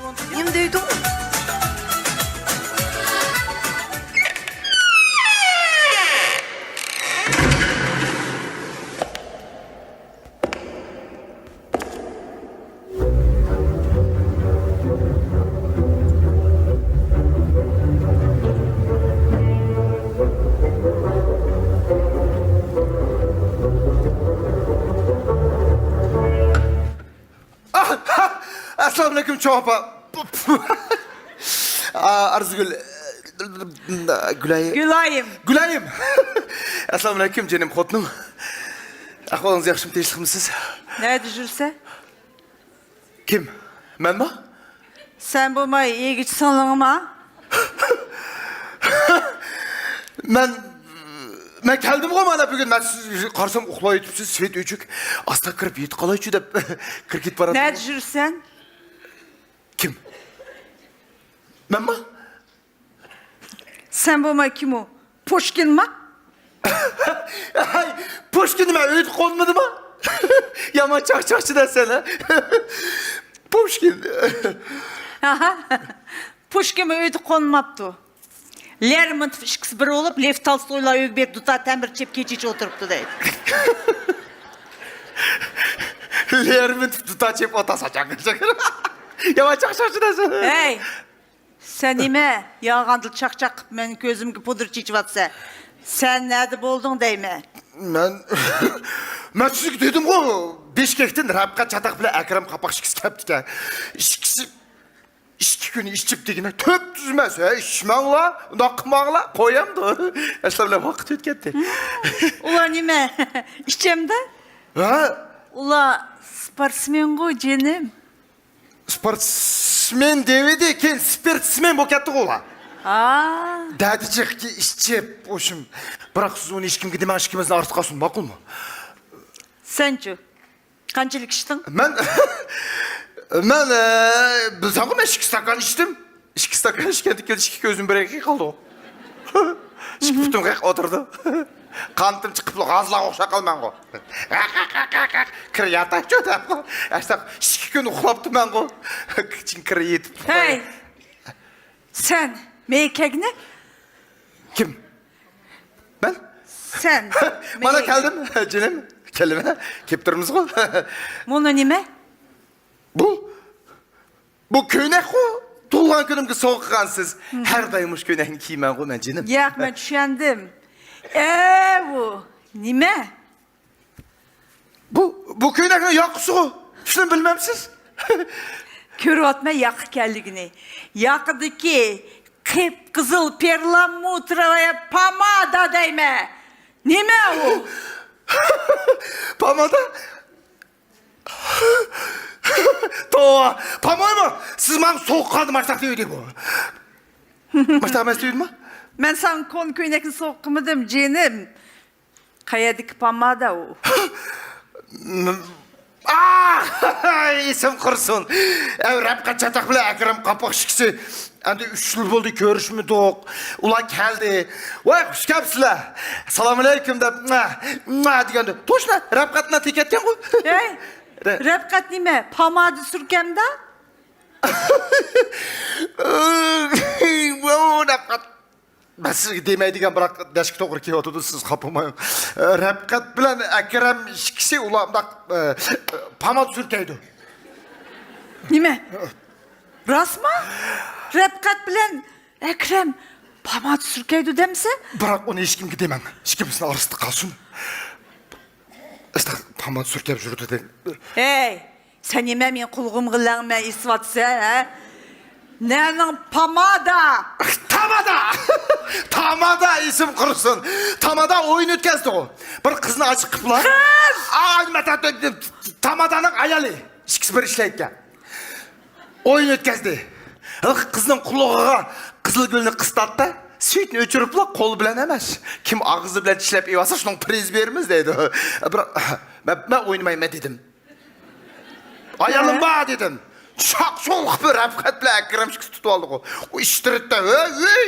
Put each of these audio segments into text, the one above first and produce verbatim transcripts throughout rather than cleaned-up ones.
نېمە دەيدۇ؟ ئەسسالامۇئەلەيكۇم، چوڭ ئاپا. ئا، ئارزۇگۈل. گۈلايىم. گۈلايىم. گۈلايىم. ئەسسالامۇئەلەيكۇم، جېنىم خوتۇنۇم. ئەھۋالىڭىز ياخشىمۇ، تىنچلىقمۇسىز؟ نەدە يۈرسەن؟ كىم؟ مەنمۇ؟ سەن بولماي ئىگىچى سىڭلىڭمۇ؟ مەن، مەن كەلدىمغۇ مانا بۈگۈن. مەن سىز قارىسام ئۇخلاۋېتىپسىز، سۈيىت ئۆچۈك. ئاستا كىرىپ يېتىپ قالايچۇ دەپ كىرىپ كېتىپ باراتتىم. نەدە يۈرسەن؟ كىم؟ مەنمۇ؟ سەن بولماي كىم ئۇ؟ پۇشكىنما؟ ھەي، پۇشكىن نېمە، ئۆيدە قونمىدىما؟ يامان چاقچاقچى دەسەن، ھە؟ پۇشكىن. ئاھا. پۇشكىنمۇ ئۆيدە قونماپتۇ. لېرمونتوف ئىككىسى بىر بولۇپ، لېف تالستويلار ئۆيگە بېرىپ دۇتار تەمبىر چېپ كېچىچە ئولتۇرۇپتۇ دەيدۇ. لېرمونتوف دۇتار چېپ ئولتۇرسا چاقىرىشىدۇ. يامان چاقچاقچى دەسەن. ھەي! سەن نېمە، يالغاندىلا چاقچاق قىپ مېنىڭ كۆزۈمگە پۇدر چېچىۋاتىسەن؟ سەن نەدە بولدۇڭ دەيمەن؟ مەن، مەن سىزگە دېدىمغۇ، بىشكەكتىن رەپقەت چاتاق بىلەن ئەكرەم قاپاق ئىككىسى كەپتىكەن. ئىككىسى ئىككى كۈن ئىچىپ دېگىنە تۆت تۈزمەس. ھەي، ئىچمەڭلار، ئۇنداق قىلماڭلار، قويامدۇ؟ ئەسلى بىلەن ۋاقىت ئۆتكەتتى. ئۇلار نېمە، ئىچەمدە؟ ھە؟ ئۇلار سپورتسمېنغۇ، جېنىم. سپورتسمېن دېۋىدى، كېيىن سپىرتسمېن بولۇپ كەتتىغۇ ئۇلار. ھا. دەدىجىق ئىچىپ، ئوشۇم. بىراق سىز ئۇنى ھېچكىمگە دېمەڭ، ئىككىمىزنىڭ ئارىسىدا قالسۇن، ماقۇلمۇ؟ سەنچۇ؟ قانچىلىك ئىچتىڭ؟ مەن، مەن، ئە، بىلسەڭغۇ، مەن ئىككى ئىستاكان ئىچتىم. ئىككى ئىستاكان ئىچكەندىن كېيىن ئىككى كۆزۈم بىر يەرگە قالدىغۇ. ئىككى پۇتۇم قېقىپ ئولتۇردۇم. قانىتىم چىقىپلا غازلارغا ئوخشاپ قالمامغۇ. كىر ياتايچۇ دەپ. ئەستا ئىككى كۈن ئۇخلاپتىمەنغۇ. كىچىن كىر يېتىپ. ھەي! سەن مېنى كەگنە؟ كىم؟ مەن؟ سەن. مانا مېنى كەلدىم، جېنىم. كەلدىم. كېلىپ تۇرمىزغۇ. مۇنۇ نېمە؟ بۇ، بۇ كۆينەكقۇ. تۇغۇلغان كۈنۈمگە سوۋغا قىلغانسىز. ھەر دائىم مۇشۇ كۆينەكنى كىيىمەنغۇ مەن، جېنىم. ياق، مەن چۈشەندىم. ئە، بۇ نېمە؟ بۇ، بۇ كۆينەكنىڭ ياقىسىغۇ. شۇنى بىلمەمسىز؟ كۆرۈۋاتىمەن ياقا ئىكەنلىكىنى. ياقىدىكى قىپقىزىل پېرلامۇتروۋايا پامادا دەيمەن. نېمە ئۇ؟ پامادا؟ توۋا، پامايمۇ؟ سىز ماڭا سوغۇق قالدى ماشتاق دېۋىدى بۇ. ماشتاق ئەمەس دېۋىدىما؟ مەن ساڭا كونا كۆينەكنى سوغۇق قىلمىدىم، جېنىم. قەيەردىكى پامادا ئۇ؟ ئاھ! ئېسىم قۇرسۇن. ئەۋ رەپقەت چاتاق بىلەن ئەكرەم قاپاق ئىككىسى. ئەمدى ئۈچ يىل بولدى كۆرۈشمىدۇق. ئۇلار كەلدى. ۋاي، خۇش كەپسىلەر. سالامۇئەلەيكۇم دەپ، مۇا، مۇا دېگەندە، توشنا رەپقەت بىلەن تېكەتكەنغۇ. ھەي، رە- رەپقەت نېمە؟ پامادا سۈركەمدا؟ ۋاۋ، رەپقەت. مەن سىزگە دېمەيدىغان، بىراق دەشكە توغرا كېلىۋاتىدۇ، سىز خاپا بولماڭ. رەپقەت بىلەن ئەكرەم ئىككىسى ئۇلار مۇنداق، ئە، پامادا سۈركەيدۇ. نېمە؟ راستمۇ؟ رەپقەت بىلەن ئەكرەم پامادا سۈركەيدۇ دەمسە؟ بىراق ئۇنى ھېچكىمگە دېمەڭ. ئىككىمىزنىڭ ئارىسىدا قالسۇن. ئىشتە پامادا سۈركەپ يۈرىدۇ دەپ. ھەي! سەن نېمە مېنىڭ قۇلىقىمغا لەڭمە ئېسىۋاتىسەن، ھە؟ نەنىڭ پامادا؟ تامادا! تامادا ئېسىم قۇرسۇن. تامادا ئويۇن ئۆتكەزدىغۇ. بىر قىزنى ئاشىق قىپلا. قىز! ئاي، مەتە-، تامادانىڭ ئايالى. ئىككىسى بىر ئىشلەيدىكەن. ئويۇن ئۆتكەزدى. ھېلىقى قىزنىڭ قۇلىقىغا قىزىل گۈلنى قىستاتتى. سۈيىتنى ئۆچۈرۈپلا قول بىلەن ئەمەس، كىم ئاغزى بىلەن چىشلەپ ئېۋالسا، شۇنىڭ پىرىز بېرىمىز دەيدۇ. بىراق، مەن، مەن ئوينىمايمەن دېدىم. ئايالىم بار دېدىم. شاق-شۇق قىلىپ رەپقەت بىلەن ئەكرەم ئىككىسى تۇتۇۋالدىغۇ. ئۇ ئىشتىرىدى. ھەي، ھەي،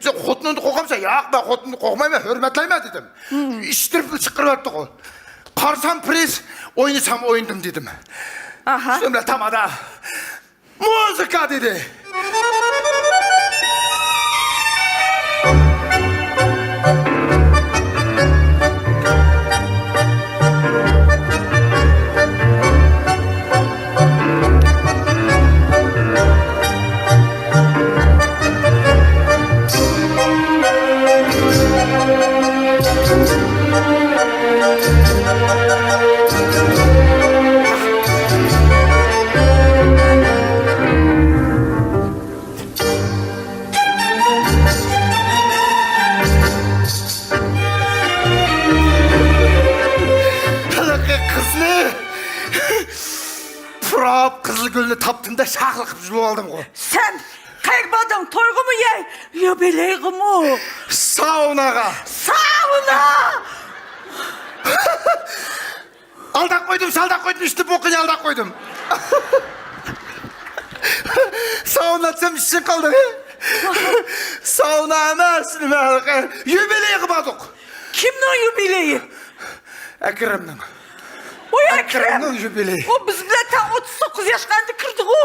سەن خوتۇنۇڭدىن قورقامسەن؟ ياق، مەن خوتۇنۇمدىن قورقمايمەن، ھۆرمەتلەيمەن دېدىم. ئىشتىرىپ چىقىرىۋەتتىغۇ. قارىسام پىرىز، ئوينىسام ئوينىدىم دېدىم. ئاھا. شۇنىڭ بىلەن تامادا. مۇزىكا دېدى. ھېلىقى قىزنى پۇراپ قىزىل گۈلنى تاپتىم-دە، شاخلىق قىلىپ يۇلۇپ ئالدىمغۇ. سەن قەيەرگە باردىڭ؟ تويغىمۇ يەي، يۇبىلېيغىمۇ؟ ساۋناغا. ساۋنا! ئالداپ قويدۇم، سالداپ قويدۇم، ئىشتە بوقىنى ئالداپ قويدۇم. ساۋنا دېسەم ئىشىڭ قالدى. ساۋنا ئەمەس، نېمە، يۇبىلېيغا باردۇق. كىمنىڭ يۇبىلېيى؟ ئەكرەمنىڭ. ۋاي ئەكرەم! ئەكرەمنىڭ يۇبىلېيى. ئۇ بىز بىلەن تەڭ ئوتتۇز توققۇز ياشقا ئەمدى كىردىغۇ.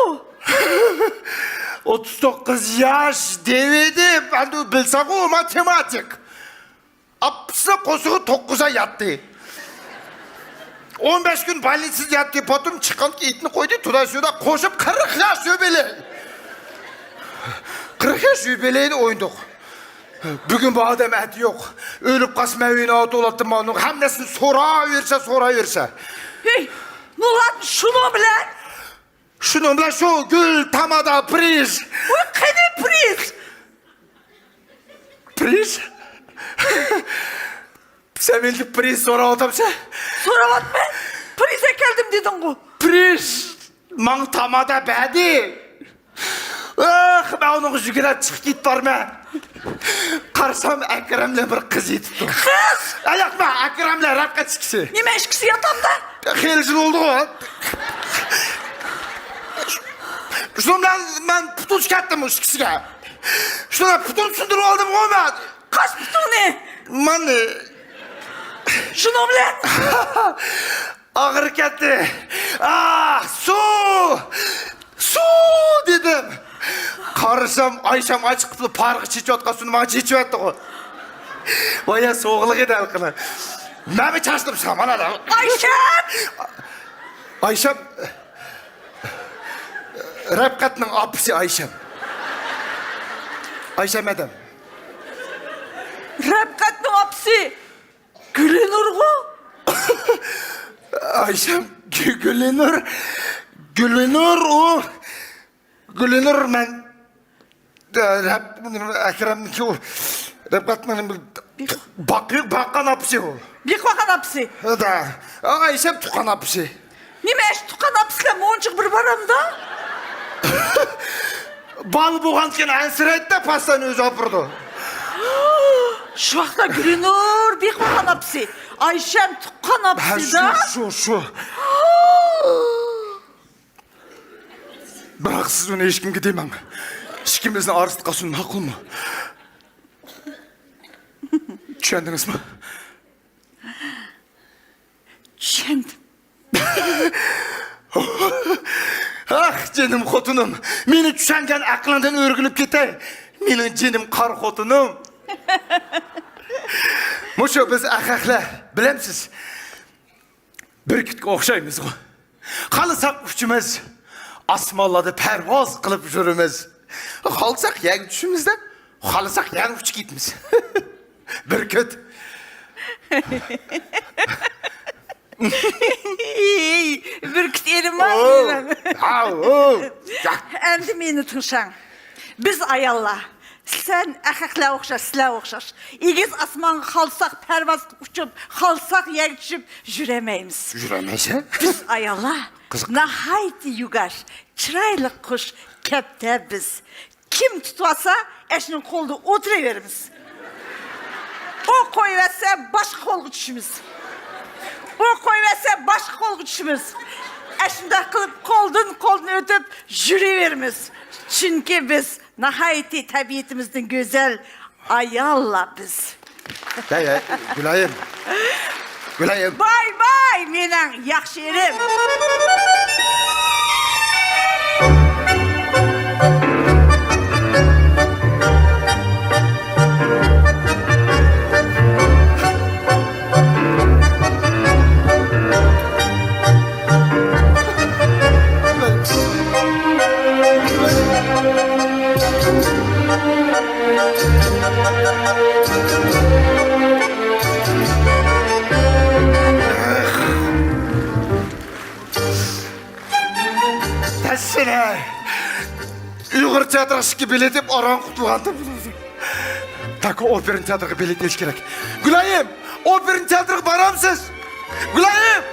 ئوتتۇز توققۇز ياش دېۋىدى، ئەمدى بىلسەڭغۇ، ماتېماتىك. ئاپىسى قورسىقى توققۇز ئاي ياتتى. ئون بەش كۈن بولنىتسىدا ياتتى، پوتۇم چىققان ئىتنى قويدى، تۇدا-سۇدا قوشۇپ قىرىق ياش يۇبىلېي. قىرىق ياش يۇبىلېينى ئوينىدۇق. بۈگۈن بۇ ئادەم ئەتە يوق. ئۆلۈپ قالسا مەن ۋىناۋۇت بولاتتىم مانۇ. ھەممىسىنى سوراۋېرىشە، سوراۋېرىشە. ھېي، نۇرات، شۇنىڭ بىلەن؟ شۇنىڭ بىلەن شۇ گۈل تامادا پرىز. ۋاي، قېنى پرىز؟ پرىز؟ سەن مەندىن پرىز سوراۋاتامسەن؟ سوراۋاتىمەن. پرىز ئەكەلدىم دېدىڭغۇ. پرىز ماڭا تامادا بەردى. ئاھ، مەن ئۇنىڭغا يۈگۈرۈپ چىقىپ كېتىپ بارىمەن. قارىسام، ئەكرەملەر بىر قىز يېتىپتۇ. قىز؟ ئاياقما، ئەكرەملەر رەپقەت ئىككىسى. نېمە ئىككىسى ياتامدا؟ خېلى يىل بولدىغۇ. شۇنىڭ بىلەن مەن پۇتۇلۇشۇپ كەتتىم ئۇ ئىككىسىگە. شۇنىڭ پۇتۇن سۇندۇرۇپ ئالدىمغۇ مەن. قايسى پۇتۇڭنى؟ مانى. شۇنىڭ بىلەن؟ ئاغرىپ كەتتى. ئاھ، سۇ! سۇ! دېدىم. قارىسام، ئايشەم ئاچىقىپلا پارغا چېچىۋاتقان سۇنى ماڭا چېچىۋەتتىغۇ. ۋايا، سوغۇقلۇق ئىدى ھېلىقىنىڭ. مەنمۇ چاچتىم سامان ئادەم. ئايشەم! ئايشەم. رەپقەتنىڭ ئاپىسى ئايشەم. ئايشەم ئادەم. رەپقەتنىڭ ئاپىسى گۈلىنۇرغۇ؟ ئايشەم، گۈ-، گۈلىنۇر. گۈلىنۇر ئۇ. گۈلىنۇر مەن، ئە، رەپ-، ئەكرەمنىڭكى ئۇ، رەپقەتنىڭ بىر باق-، باققان ئاپىسى ئۇ. بېقىپ باققان ئاپىسى؟ ھە، دە. ئايشەم تۇغقان ئاپىسى. نېمە ئىش تۇغقان ئاپىسىلەر مۇنچىغا بىر بارامدا؟ بالا بولغاندىكىن ئەنسىرەيدىدە، پاستان ئۆزى ئاپىرىدۇ. شۇ ۋاقىتتا گۈلىنۇر بېقىپ باققان ئاپىسى، ئايشەم تۇغقان ھە، ئاپىسىدا. شۇ، شۇ، شۇ. بىراق سىز ئۇنى ھېچكىمگە دېمەڭ. ئىككىمىزنىڭ ئارىسىدا قالسۇن، ماقۇلمۇ؟ چۈشەندىڭىزمۇ؟ چۈشەندىم. ئاھ، جېنىم خوتۇنۇم، مېنى چۈشەنگەن ئەقلىڭدىن ئۆرگىلىپ كېتەي، مېنىڭ جېنىم قارا خوتۇنۇم. مۇشۇ بىز ئەخەقلەر، بىلەمسىز؟ بۈركۈتكە ئوخشايمىزغۇ. خالىساق ئۇچىمىز، ئاسمانلاردا پەرۋاز قىلىپ يۈرىمىز. خالىساق يەرگە چۈشىمىز-دە، خالىساق يەنە ئۇچۇپ كېتىمىز. بۈركۈت. بۈركۈت ئېرىم بار مېنىڭ. ھاۋ، ھاۋ. ئەمدى مېنى تىڭشاڭ. بىز ئاياللار، سەن ئەخەقلەر ئوخشاش، سىلەر ئوخشاش. ئېگىز ئاسمانغا خالىساق پەرۋاز قىلىپ ئۇچۇپ، خالىساق يەرگە چۈشۈپ يۈرەلمەيمىز. يۈرەلمەيسەن؟ بىز ئاياللار ناھايىتى يۇگاش، چىرايلىق قۇش، كەپتەر بىز. كىم تۇتۇۋالسا، ئەشۇنىڭ قولىدا ئولتۇرۇۋېرىمىز. ئۇ قويۇۋەتسە، باشقا قولغا چۈشىمىز. ئۇ قويۇۋەتسە، باشقا قولغا چۈشىمىز. ئەشۇنداق قىلىپ، قولدىن قولدىن ئۆتۈپ يۈرۈۋېرىمىز. چۈنكى بىز ناھايىتى تەبىئىتىمىزدىن گۈزەل ئاياللار بىز. ھەي، ھەي، گۈلايىم. گۈلايىم. باي باي، مېنىڭ ياخشى ئېرىم. تىياتىرغا ئىككى بېلەت ئېلىپ ئاران قۇتۇلغانتىم. تاكو ئوپېرا تىياتىرغا بېلەت ئېلىش كېرەك. گۈلايىم، ئوپېرا تىياتىرغا بارامسىز؟ گۈلايىم!